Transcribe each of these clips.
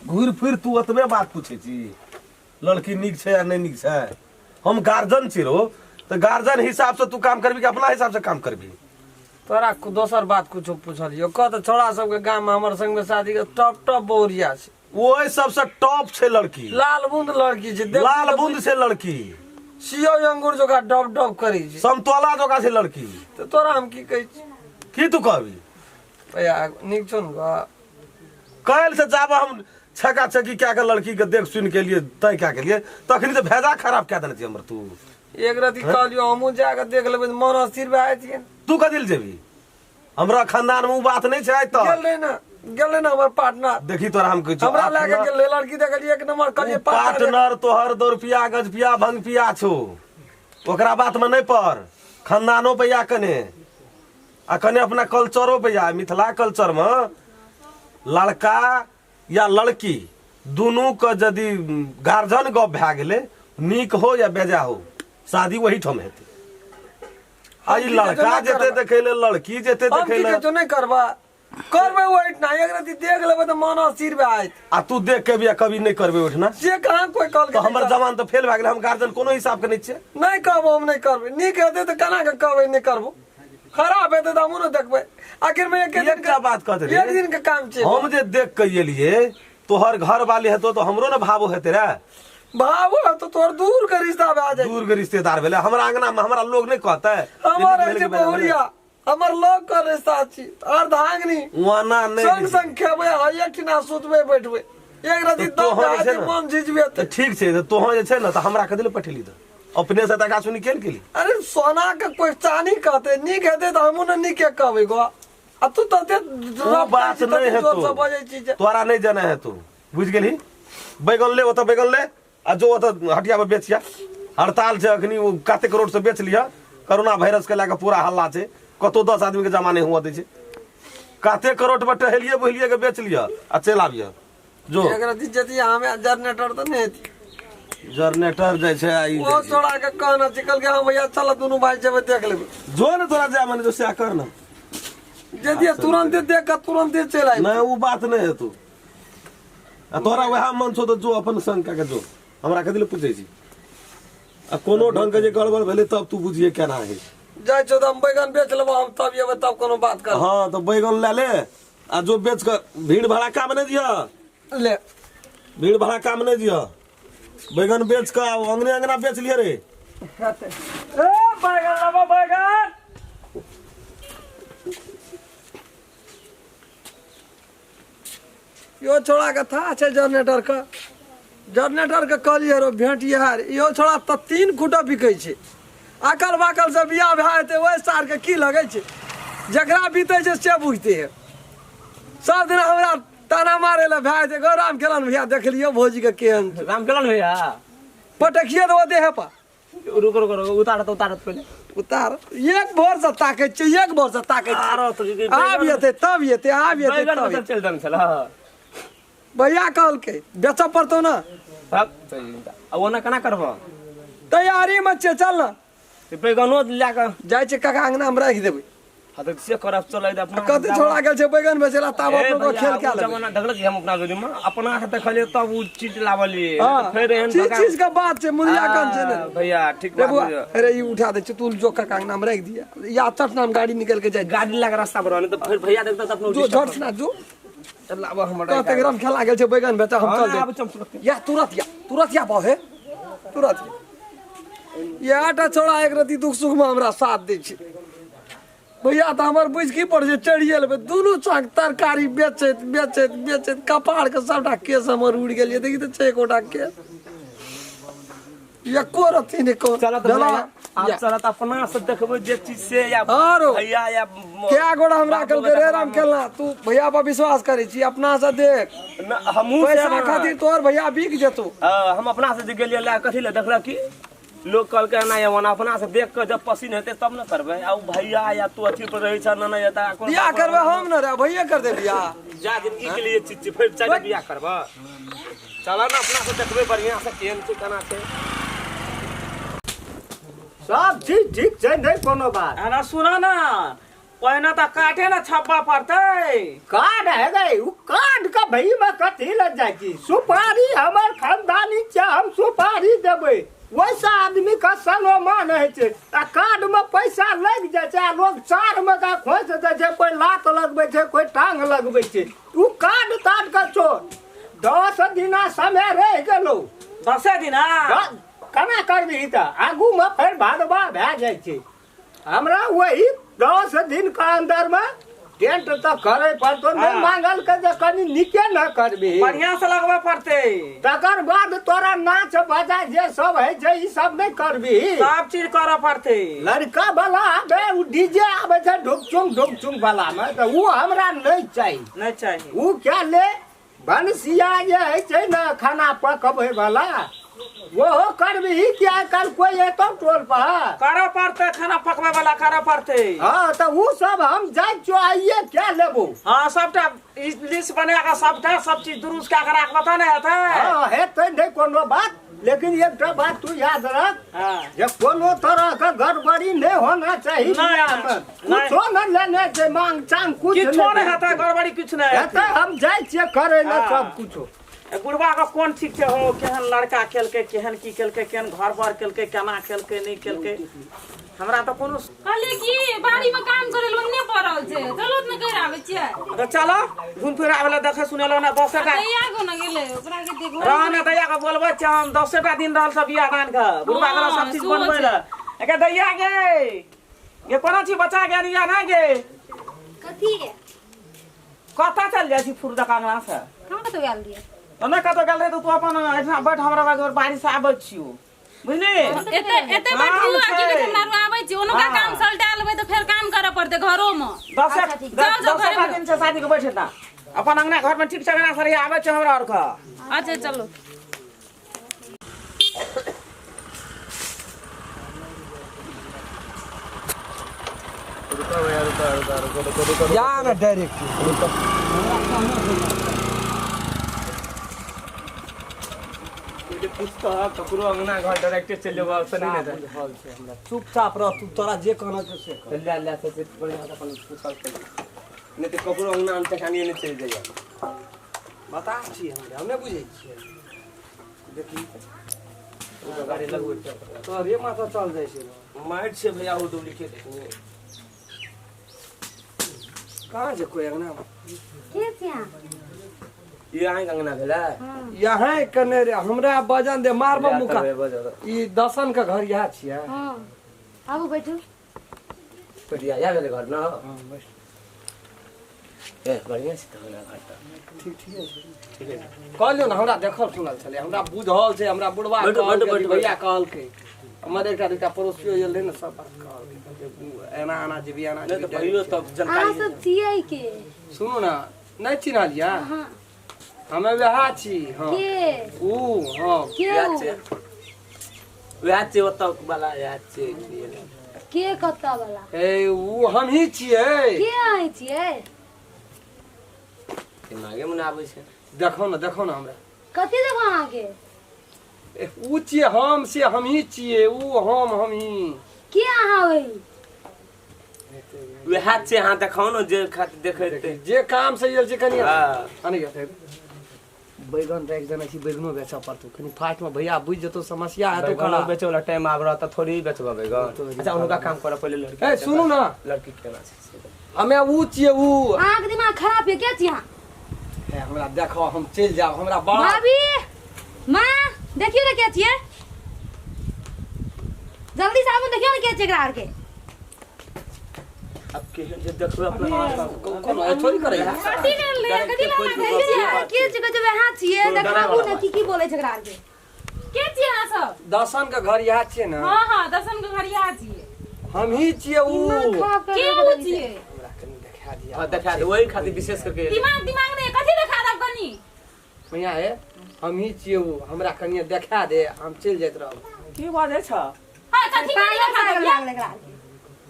घुरि फिर तू ओतबे बात पूछै छी लड़की नीक छै या नहि नीक छै हम गार्जियन छी रो तऽ गार्जियन हिसाब से तू काम करबी कि अपना हिसाब से काम करबी तोरा दोसर बात कुछो पूछलियो कह तऽ छोड़ा सबके गाम में हमर संग में शादी के टॉप टॉप बहुरिया छै ओहि सबसे टॉप छै लड़की लाल बूंद लड़की छै देख लाल बूंद छै लड़की सियो अंगूर जोका डब डब करै छै समतोला जोका छै लड़की तऽ तोरा हम की कहै छी की तू कहबी भैया नीक छौ ने गो काल्हि से जाब हम छका छकी कए के लड़की के देख सुन के लिए तय कए के लिए तखनी तऽ भेजा खराब कए देने छी हमर तू एक रति कहलियो हमहूँ जाके देख लेबै तऽ मन अस्थिर भए जाइ तू कथी लए जेबी हमरा खानदान में उ बात नहीं छै आइ तक गेल रहे ना गेल रहे ना हमर पार्टनर देखी तोरा हम कहै छियौ, हमरा लए के अपना- गेल रहे लड़की देखलियै एक नंबर कहलियै उ पार्टनर तोहर दो रुपया गजपिया भंगपिया छौ ओकरा बात में नहीं पर खानदानो पे या कने आ कने अपना कल्चरो पे या मिथिला कल्चर में लड़का या लड़की दुनू के यदि गार्जियन गप भए गेलै नीक हो या बेजा हो शादी वही ठाम हेतै आ ई लड़का जेते देखै ले लड़की जेते हम देखै की ले कहै छौ नहि करबा करबै ओहि ना एक रति देख लेबै तऽ मन अस्थिर भए जायत आ तू देख के भी आ कभी नहि करबै ओहिठिना से कहाँ कोई कहलकै तऽ हमर जवान तऽ फेल भए गेलै हम गार्जियन कोनो हिसाब के नहि छियै नहि कहबो हम नहि करबै नीक हेतै तऽ केना के कहबै नहि करबो खराब हेतै तऽ हमहूँ ने देखबै आखिर में एक दिन एकटा बात कहते रे। एक दिन के काम छै हम जे देख के एलियै तोहर घर वाली हेतो तऽ हमरो ने भावो हेतै रे भावो तो तोहर दूर के रिश्ता भए जाइ दूर के रिश्तेदार भेलै हमरा अंगना में हमरा लोग नहि कहतै हमर होइ छै बहुरिया हमर लोग के रिश्ता छी अर्धांगिनी ओना नहि संग संग खेबै आ एकठिना सुतबै बैठबै एक रति तऽ दम तोहर भए जे छै जेतै ने- मन झिझबेतै तऽ ठीक छै तऽ तोहर जे छै ने तऽ हमरा कथी लए पठेली तऽ अपने से तका सुनी केल केली अरे सोना के कोई चानी कहते नीक हेतै तऽ हमहूँ ने नीके कहबै गो आ तू तते ओ बात नहि जोर से हेतौ बजै छी जे तोरा नहि जाना हेतौ बुझि गेलही बैगन ले ओतऽ बैगन ले आ जो ओतऽ हटिया पर बेचिया हड़ताल छै अखनी ओ कतेक रोड से बेच लिअ कोरोना वायरस के लए कऽ पूरा हल्ला छै कतौ 10 आदमी के जमा नहि हुअ दै छै कतेक करोड़ पर टहलिए बुहलिए के बेच लिअ आ चलि आबियऽ जो एकरा दिन जति हमें जनरेटर तऽ नहि हेतै जनरेटर जाइ छै आ ई ओ जाइ छै। छोड़ा के कहना छै कहलकै हँ भैया चल दुनू भाई जेबै देख लेबै जो ने तोरा जाय मन जो सएह कर ने जदि तुरंते देख के तुरंते चलि आबि नहि ओ बात नहि हेतौ आ तोरा वएह मन छौ तऽ जो अपन संग कए के जो हमरा कथी लए पूछै छी आ कोनो ढंग के जे गड़बड़ भेलै तब तू बुझिए केना है जाइ छौ तऽ हम बैगन बेच लेबो हम तब एबै तब कोनो बात कर हाँ तऽ बैगन लए ले आ जो बेच कऽ भीड़ भड़ाका मे नहि दिअ ले भीड़ भड़ाका मे नहि दिअ बैगन बेच कऽ आ अंगने अंगना बेच लिअ रे ए बैगन लेबो बैगन यो छोड़ा के था छै जनरेटर के जनरेटर के कहलियै रो भेंट यार इहो छोड़ा तऽ तीन खूटा बिकै छै अकल बाकल से बियाह भए जेतै ओहि सारके की लगै छै जकरा बीतै छै से बुझते है सब दिन हमरा ताना मारे लए भए जेतै गौ राम खेलन भैया देखलियौ भौजीके केहन छै राम खेलन भैया पटकिए देबो देह पर रुको रुको रुको उतारत उतारत पहिले उतार एक भोर से ताकै छियै एक भोर से ताकै छियै आरो तो की- आब एतै तब एतै आब एतै बैगन तब में सब एतै। चलि देने छल भैया कहलकै बेचऽ पड़तौ ने आ ओना केना करबह तैयारी मे छियै चल ने बैगनो लए कऽ जाइ छियै काका अंगना मे राखि देबै हाँ तो से करब चल अपना कथी छोड़ा गेल छै बैगन बेचै ला ताब ए अपनो भैया, खेल उ कए लेबै जमाना देखलक कि हम अपना जोड़ी में अपना के देखलिए तब उ चीज लावलिए हाँ, फिर एहन चीज चीज के बात छै मुरिया कन छै ने हाँ, भैया ठीक रे बात बुआ बुझियौ। अरे ई उठा दे छै तू जो काका अंगना मे राखि दिया या चट नाम गाड़ी निकल के जाय गाड़ी लगा रास्ता पर रहने तो फिर भैया देखता तो अपनो जो झट ना जो चल आब हमर कहते राम खेला गेल छै बैगन बेचा हम चल आब जाय चल तुरंत या तुरंत या तुरंत या बहे तुरंत या इएह टा छोड़ा एक रति दुख सुख में हमरा साथ दै छै भैया तऽ हमर बुझि की पड़ै छै चढ़िए लेबै दुनू चाक तरकारी बेचैत बेचैत बेचैत कपारके सबटा केश हमर उड़ि गेल देखी तऽ छै एकोटा केश एको रत्ती नहि कह चलत भेला भैया आब चलत अपना से देखबै जे चीज से या आरो। भैया या क्या गोड़ा हमरा बाबू कहलकै रे राम खेलना तू भैया पर विश्वास करै छी अपना से देख न, हमहूँ से पैसा ना। खातिर तोहर भैया बिक जेतौ हाँ, हम अपना से जे गेलियै लए कथी लए देखलक कि लोग कहलकै एना या ओना अपना से देख कऽ जब पसीन हेतै तब ने करबै आ उ भैया या तू अथी पर रहै छ ना ना एता बियाह करबै हम ने रे भैये कर दे बियाह जा जिंदगी के लिए चीज छै, फेर चाहे बियाह करबै चल ने अपना से देखबै बढ़िया से केहन छै केना छै सब चीज ठीक छै नहि कोनो बात अरे सुना ना पहिने तऽ काटे ने छप्पा पड़तै। कार्ड है गई, उ कार्ड के भई में कथी ल जाइ छी? सुपारी हमर खानदानी छै, हम सुपारी देबै। वैसा आदमी के सनोमान होइ छै आ कार्ड में पैसा लागि जाइ छै आ लोग चार में का खोसि दै छै, कोई लात लगबै छै, कोई टांग लगबै छै। उ कार्ड तार्ड के छोड़, 10 दिना समय रहि गेलौ। 10 दिना? केना करबिही तऽ आगू में फेर भादवा भए जाइ छै। हमरा वही 10 दिन के अंदर में टेंट तऽ करे पड़तो। नहीं मांगल के जे कनी निके न करबी, बढ़िया से लगबे पड़ते। तकर बाद तोरा नाच बजा जे सब है छै ई सब नहीं करबी, सब चीज करे पड़ते। लड़का वाला आबे, उ डीजे आबे छै ढुकचुंग ढुकचुंग वाला में, तऽ उ हमरा नहीं चाही। नहीं चाही। उ क्या ले भनसिया जे है छै ने खाना पकबै वाला, ओहो करबी कि आइ काल्हि कोई एतौ टोल पर? करे पड़ते, खाना पकबै वाला करे पड़ते। हाँ तऽ उ सब हम जाइ छियो, आइये क्या लेबो। हाँ सबटा लिस्ट बना के सबटा सब चीज दुरुस्त कए के राखबऽ तऽ नहि हेतै। हाँ हेतै नहि कोनो बात, लेकिन एकटा बात तू याद रख जे कोनो तरह के गड़बड़ी नहीं होना चाहिए। कुछो न लेने छै, मांग चांग कुछ किछो नहीं हेतै, गड़बड़ी किछु नहि हेतै। हम जाइ छियै करै लए सब कुछो। बुढ़वा के कोन ठीक छै हो, केहन लड़का केलकै, केहन की केलकै, केहन घर बर केलकै, केना केलकै नहि केलकै, हमरा तऽ कोनो। कहलियै कि बाड़ी में काम करे लए ओन्ने पड़ल छै, चलो ने कर आबै छियै। तऽ चलो घूम फिर आबै लए, देखे सुने लए ना 10टा दैया को न गेलै ओकरा के देखो रह ने, दैया के बोलबै छियै हम। 10टा दिन रहल सब बियाह दान के, बुढ़वा के सब चीज बनबै लए। एके दैया गे, ये कोना छी बच्चा गे, निया ना गे कथी कतऽ चल जाइ छी फुर्द अंगना से? हम कतऽ गेल रहियै? ओने कतऽ गेल रही? तू अपन एहिठाम बैठ, हमरा लग बारिश आबै छियौ, बुझली? एते एते बैठू आ की कहै हमरा आरू आबै छी, ओनुका काम सलटा लेबै तऽ फेर काम करऽ पड़तै घरो में। 10टा दिन से शादी के बैठे ना अपन अंगना घर में ठीक से अंगना सरिया आबै छै हमरा आर के। अच्छा चलो। रुका भैया, रुका रुका रुको रुको रुको। जा ना डायरेक्ट। कुछ तो ककरो अंगना घर डायरेक्टे चलि जेबो से नहीं ने। बुझल छै हमरा, चुपचाप रह तू, तोरा जे कहना छै से कर। ले ले से बढ़िया से अपन पूछल चल, नहीं तो ककरो अंगना हम चखानिए नहीं चलि जाइए। बता छी हमरा, हम नहि बुझै छियै। देखी गाड़ी लगबै तोहरे माथा चल जाइ छै। मारि छै भैया, ओ डुप्लीकेट देखने कहाँ छै कोई अंगना? के छी अहाँ? ई अहाँके अंगना भेलै? यहाँ कने रे, हमरा वजन दे मारबो मुका। ई दसन के घर यहाँ छियै। हाँ आबू बैठू। बढ़िया या भेलै घर न? हाँ बैठ। ए बढ़िया छै तऽ अंगना घर तऽ ठीक ठीक छै। ठीक है। कहलियौ ने हमरा देखल सुनल छलै, हमरा बुझल छै, हमरा बुढ़वा बैठू, बैठू, कहलकै, बैठू, भैया कहलकै, हमर एकटा दूटा पड़ोसियो एल रहै ने, सब बात कहलकै, कहलकै एना एना जेबी एना नहीं तो जेबी। भैयो तब अहाँ जानकारी सब छियै के? सुनू ने, नहि चिन्हलियै? हाँ। हमे वएह छी। हाँ के ऊ हाँ के वएह ऊ? छै, वएह छै ओतऽ वाला, वएह छै। के कतऽ वाला? ए ऊ हमही छियै। के अहाँ छियै? दिमागे मे आबै छै। देखो ने, देखो ने हमरा। कथी देबो अहाँके? ए, ऊ छियै हम, से हमही छियै ऊ, हम हमही। के अहाँ ओहि? वएह छै, अहाँ देखाउ ने जे खातिर देखैते जे काम से आयल छै कनि। हाँ। अने बैगन राखि देने छी, बैगनो बेचऽ पड़तौ कनि फास्ट में, भैया बुझि जेतौ समस्या हेतौ बैगनो खड़ा। बेचे वाला टाइम आब रहता थोड़ी बेचबा बैगन। अच्छा हुनका काम करऽ पहिले लड़की। ए सुनू ने, लड़की केना छै से। हमे ऊ छियै ऊ। अहाँके दिमाग खराब यऽ? के छी अहाँ? ए, हमरा देखो, हम चलि जायब, हमरा बड़ा भाभी माँ देखियौ ने के छियै, जल्दी से आबू, देखियौ ने के छियै एकरा आरके। अब केहन जे देखबै अपना कोनो थोड़ी करै है। कथी भेल रे? कथी लए लागल देखियौ के छियै, कहै छै वएह छियै, देखाबू ने की की बोलै छै एकरा आरके। के छियै अहाँ सब? दसन के घर इएह छियै ने? हाँ हाँ दसन के घर इएह छियै। हमही छियै ऊ। दिमाग खराब कर के देलकै ऊ तनी से। छियै? हमरा कनि देखा दिया। हाँ देखा दे, वही खातिर विशेष करके। दिमाग दिमाग नहि कथी देखा देब कनी? भैया हे, हमही छियै ऊ, हमरा कनि देखा दे, हम चलि जाइत रहब। की बाजै छ? हाँ कथी कनी पागल देखा पागल देब? लागल एकरा आरके।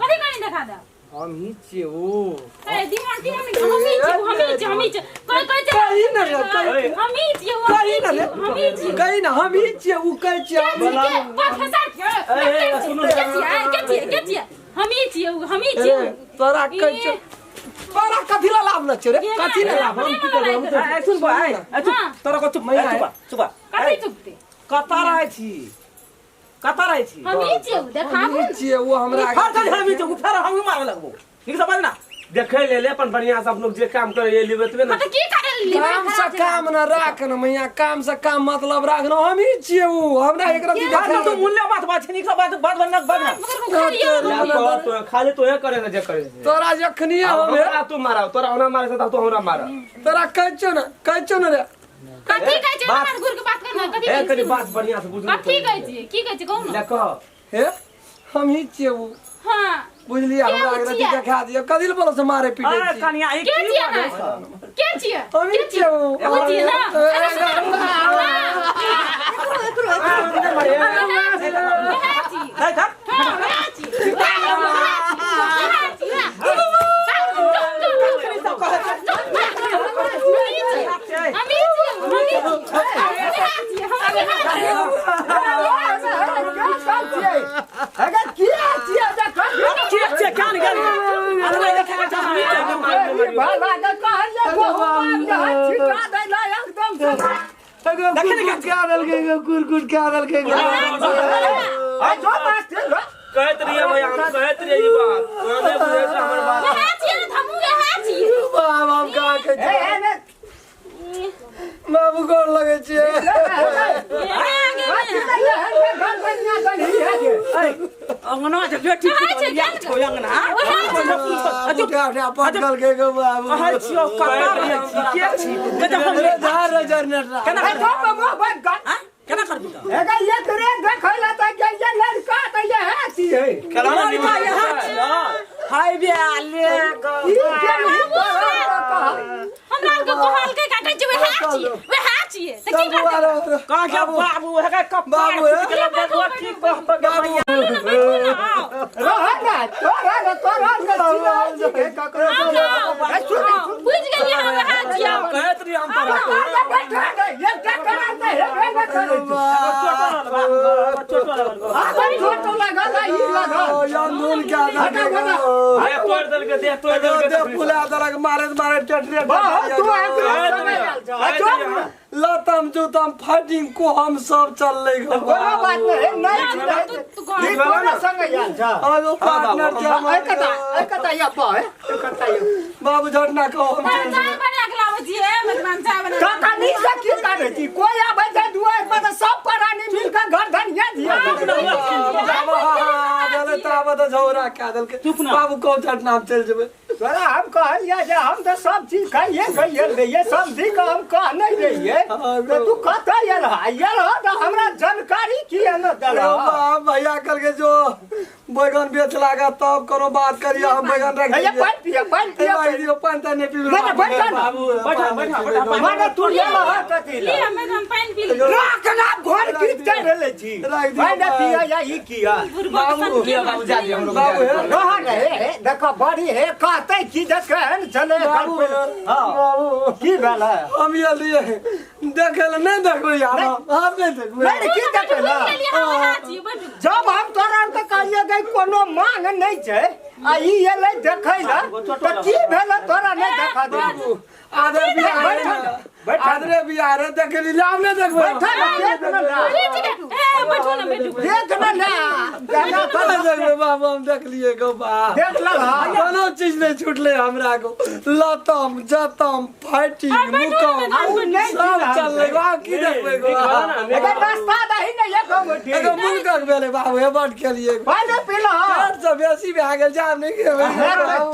कथी कनी देखा देब? हमही छियै ऊ। ए दिमाग दिमाग हमही छियै, हमही छियै, हमही छियै, कोई कोई कही ने रे, कही। हमही छियै, कही ने रे, हमही छियै। कही ने हमही छियै ऊ, कहै छियै हम। के बात फसा के ए, सुनू के छियै, के छियै, के छियै? हमही छियै उ, हमही अरे छियै तोरा कहै छौ तोरा कथी ला लाभ न छै रे कथी ला लाभ हम की करबै हम तो सुन बा ए चुप हाँ। तोरा को चुप मैया चुप चुप कथी चुपते कतऽ रहै छी कतऽ रहै छी हमही छियै उ, देखाबू हमही छियै ओ हमरा फेर कहीं हम चुप फेर हम मारे लगबो ठीक समझ ना देखे ले ले अपन बढ़िया से अपनो जे काम करे लेबे तबे ना हाँ तो की करे लेली काम से काम न राख न मैया काम से काम मतलब राख न हमही छियै उ हमरा एकरा दी बात तो मूल्य बात बात छै नीक से बात बात बनना बात ना मगर तो खाली तो करे ना जे करे तोरा जखनी हम हमरा तू मारा तोरा हमरा मारे से तू हमरा मारा तोरा कहै छौ न कहै छौ न रे कथी कहै छियै हमरा घुर के बात करना कथी ए कहै कनी छियै बात बढ़िया से बुझू कथी कहै छियै की कहै छियै कहू ले ने कह हे हमही छियै उ हाँ बुझलियै के हमरा उ एकरा छियै? देखा दियौ कथी ले बोलो से मारे पीटे अरे छी कनिया ई के की छियै बात ना है? के छियै हमही छियै उ उ छियै ना अरे सुन वएह छियै नहीं था हाँ वएह छियै वएह छियै वएह छियै हमही छियै हमही छियै अगर किया छियै देखो की छै कान गेल अरे देखा के हम भला के कहलियै बहुत बात छिटा दैला एकदम से कुरकुर क्या देलकै गो कुरकुर क्या देलकै गो आ जो मास्टर कहत रहिए भैया हम कहत रहिए ई बात तोरा नहीं बुझै छै हमर बात वएह छियै ने हमहूँ वएह छियै बाप हम का कहै ए छियै ए ने बाबू गोर लगै छियै अंगना जे बेटी छो अंगना उठा उठा पटकल के गो बाबू कहै छियो कतऽ रहै छी के छी के जब हम अरे धार रे जनरेटर केना केना करबी तऽ लड़का यहाँ छियो हाय बे ले हमरा आरके कहलकै काटै छियै वएह छियै वएह छियै तऽ की चल बुआ करतै रे कहाँ के बाबू हे के कपार बाबू, हे। की कहब बाबू बैठू ने आउ आउ बुझि गेलियै हम वएह छियै कहत रहिए हम तोरा अंधुन क्या देलकै गो देह तोड़ देलकै देह तोड़ देलकै देह फुला देलक मारैत मारैत टेटरे लतम जुतम फाइटिंग को हम सब चललै गो कोनो बात नहीं नहीं तू घर संग आयल छ आगो पार्टनर के एकता या पा एकता या बाबू झटना कहो हम चलि चाय जेबै। बना के लाबै छियै मेजबान चाय बना काका नहीं से की करे छी कोई आबै छै दुआर पर तऽ सब प्राणी मिल के घर धनिया दिया देले ताबत झौरा कए देलकै बाबू कहो झटना हम चलि जेबै तोरा हम कहलियै जे हम तऽ सब चीज खाइए खाइए रहियै समझी के हम कह नहीं रहियै तऽ तू कतऽ आयल हऽ आयल हऽ तऽ हमरा जानकारी किया न अरे देलह बाप भैया कहलकै जो बैगन बेच लागा तब कोनो बात करिए हम बैगन रख हैया दिए पानि पिय पानि पिय राखि दियौ पानि तानि नहि पीबै नहि, नहि, बैठा ना। बाबू बैठा, पानि बैठा, नहि पीबै। बैठा, माने तू आयल हऽ कथी लए लिअ मेजबान पानि पी लिअ राख ना घर की चढ़ रहले छी राख दियौ, पानि पिय या ई किया बुढ़बा के बाबू जा दिए हमरो बाबू हे रह रे हे देखो बड़ी हे कहते की जे केहन छलै बाबू हाँ बाबू की भेलै हम ये लिए देखे ले नहीं देखबै यार हम नहीं देखबै नहीं रे, की देखै ला बुझि गेलियै हम वएह छियै बैठू जब हम तोरा के कहलियै कि कोनो मांग नहीं छै आ ई एलै देखै ला तऽ की भेलै तोरा नहि देखा देलू आदर बिहार बैठा ना, बैठा ना। आदरे बिहार देखे ली हम नहीं देखबै बैठा ना देख न ला बुझि गेल ए बैठू ने बैठू देख न ला दादा नहीं देखबै बाबू हम देख लिए गो बा देख ला कोनो चीज नहीं छूटले हमरा को लतम जतम फाइटिंग मुकम आ उ नहीं सब चललै बा की देखबै गो एकर नाश्ता दही ने एक गोटी एगो मुनकक भेलै बाबू हे बड खेलिए पानि पीला पेट से बेसी भए गेल जाम नहीं खेबै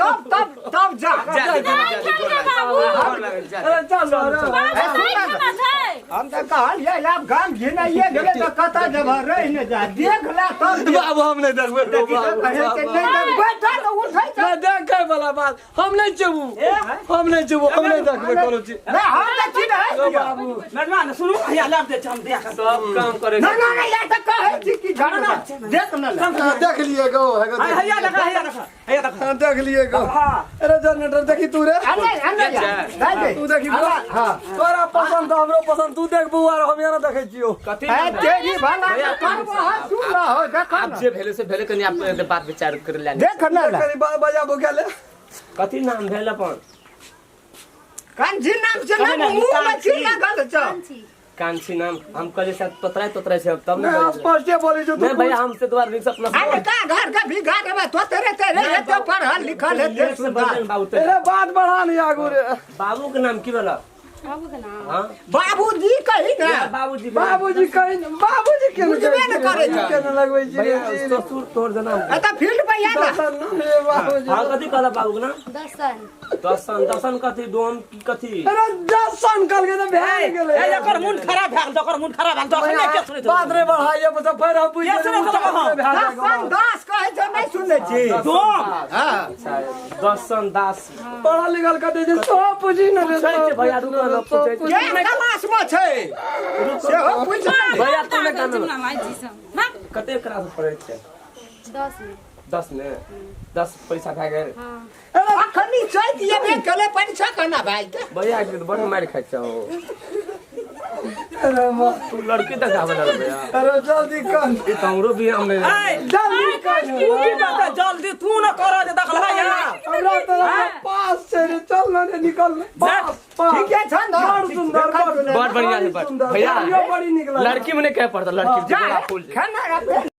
तब तब तब जा नहि खेलकै बाबू अरे चल अरे बाबू नहि खाना छै हम तऽ कहलियै आब गाम घिनाइए गेलै तऽ कतऽ जेबह रहि ने जा देख ला तब बाबू हम नहीं देखबै गो बाबू कहै छै नहि देख बैठा तऽ उठै छै नहीं देखे वाला बात हम नहीं चबू हम नहीं चबू हम नहीं देखबै कोनो चीज नहि हम तऽ चिन्है बाबू मेजबान सुनू हैया लाभ दे हम देख सब काम करे ना ना ना यार तऽ कहै छी कि झगड़ा देख न ले हाँ, देख लिए गो है गो हैया देखा हैया देखा हैया देखा हाँ, देख लिए गो हाँ अरे जनरेटर देखी तू रे अरे अरे यार दे तू देखी हाँ तोरा पसंद हमरो पसंद तू तू देख बौआ हम यहाँ देखै छियौ। कथी ए तेरी भला के करबो है सुन रहो देख आब ना। जे भेले से भेले, कनी आप बात विचार कर ले। देख ना ला। कनी बजा बोका ले। कथी नाम भेल अपन? कंजी नाम से ना मुंह में की लगल छौ? कांची नाम हम कहलिए शायद तोतराय तोतराय छै तब नहीं ने। हम स्पष्टे बोलै छौ। नहीं भैया, हमसे दोबारा रिक्स अपना अरे का घर का भी घर में तो तेरे तेरे हेते पढ़ल लिखल हेते सुंदर। बाबू अरे बात बढ़ा नहीं आगू रे। बाबू के नाम की भेल? बाबू के नाम? हाँ। बाबूजी कही ना। बाबूजी। बाबूजी कहीं बाबूजी के बुझबे ने करै छै। के लगबै छी रे? भैया, ससुर तोर जना। ए त फील्ड पे आ ना। दर्शन रे बाबूजी। हाँ, कथी कहला बाबू के नाम? दर्शन। दर्शन। दर्शन कथी डोम की कथी? अरे दर्शन कल के त भए गेलै। ए एकर मुन खराब भेल, ओकर मुन खराब भेल, तखने के सुनैत। बात रे बढ़ाइए बस, फेर हम बुझि के सुनैत रहौ? दर्शन दास कहै छै, नहीं सुनै छी? डोम। हां। दर्शन दास। पढ़ल लिखल कते जे सब बुझि न रे। पूछै छै भैया, रुक न, पूछै छै। के क्लास में छै सेहो पूछ ले। भैया, तू ने पागल कहना। छै माई जी सब भाग। कते क्लास पढ़ै छै? 10 में। 10 में? 10 पैसा भए गेल? हाँ। अखनी चैत ये बे केले परीक्षा करना भाई के। भैया के बड़ मारि खाइ छौ। अरे माँ। तू लड़की देखाबे लगल भैया। अरे जल्दी कर। ई त हमरो बियाह में जल्दी कर। तू की बात है? जल्दी तू न कर जे देखल है यहाँ। हमरा तोरा पास छै रे, चल न रे, निकल न। पास पास। ठीक है छ न? बड़ सुंदर, बड़ बढ़िया है, बड़ सुंदर। भैया। गाड़ियो बड़ी निक लागल। लड़की में नहीं कहे पड़ता, लड़की जे बड़ा फूल जे। खाना।